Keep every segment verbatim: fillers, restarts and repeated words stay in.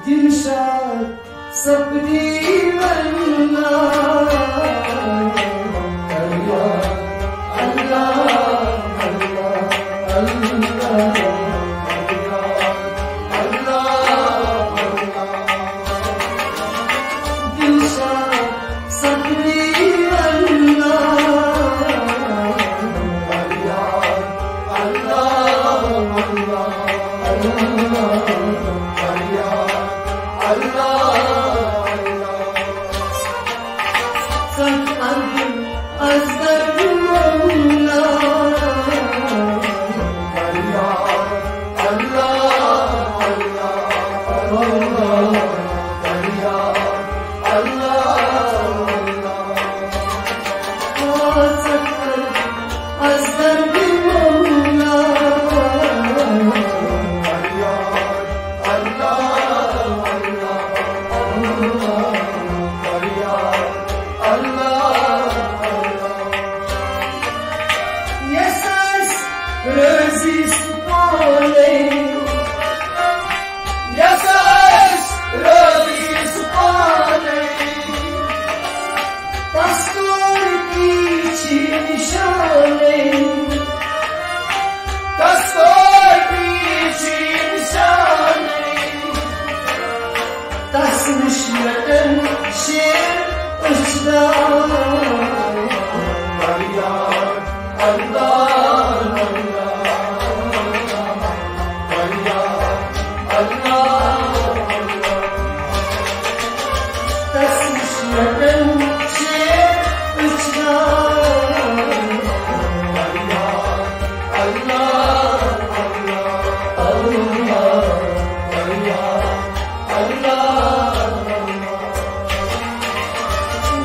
دلشاد سپدی واللہ، اللہ، اللہ، اللہ، اللہ، اللہ، اللہ۔ دلشاد سپدی واللہ، اللہ، اللہ، اللہ، اللہ، اللہ، اللہ۔ سخت اندر از درد مولا، فریاد، اللہ، اللہ، اللہ، فریاد، اللہ، اللہ۔ سخت اندر از درد مولا، فریاد، اللہ، اللہ، اللہ، فریاد، اللہ، اللہ۔ یس آسہِ رٲضی سُہ پانے، یس آسہِ رٲضی سُہ پانے، تس کور پیچھی نشانے، تس کور پیچھی نشانے۔ تس نِش لٹن شیر أچھ دار۔ اللہ، اللہ، اللہ، اللہ، اللہ۔ تس نِش لٹن شیر أچھ دار۔ اللہ، اللہ، اللہ، اللہ، اللہ۔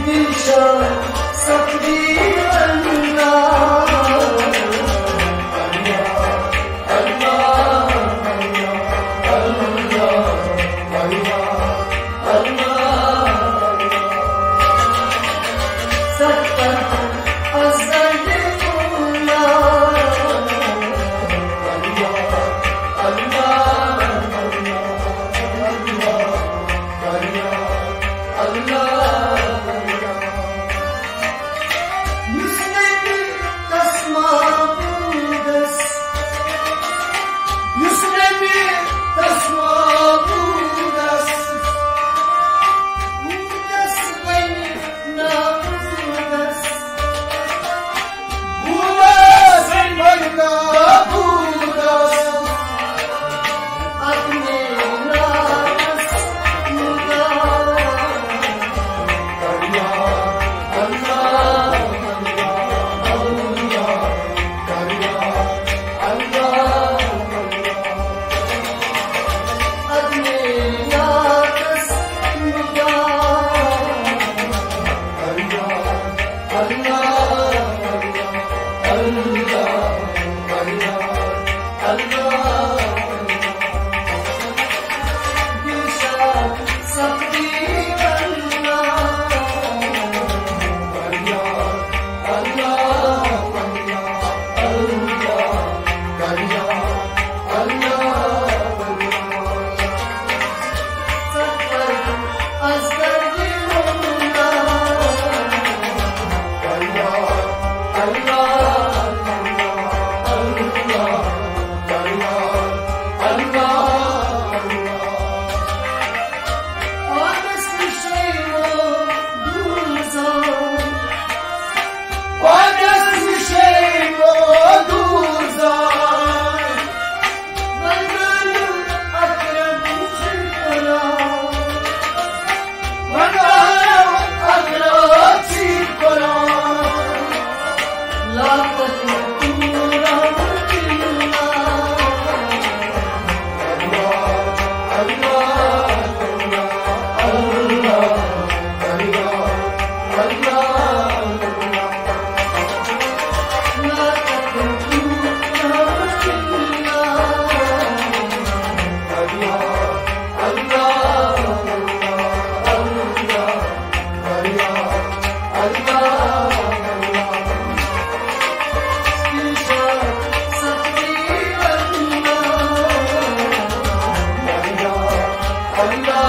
دلشاد سپدی واللہ، اللہ، اللہ، اللہ۔ سخت اندر از درد مولا، اللہ، اللہ، اللہ، اللہ، اللہ۔ یُس نبی تس معبودس، یُس نبی تس معبودس، بودس بنہِ نابودس۔ بودس بنہِ نابودس۔ اپنے نامس مدام۔ اللہ، اللہ، اللہ، اللہ۔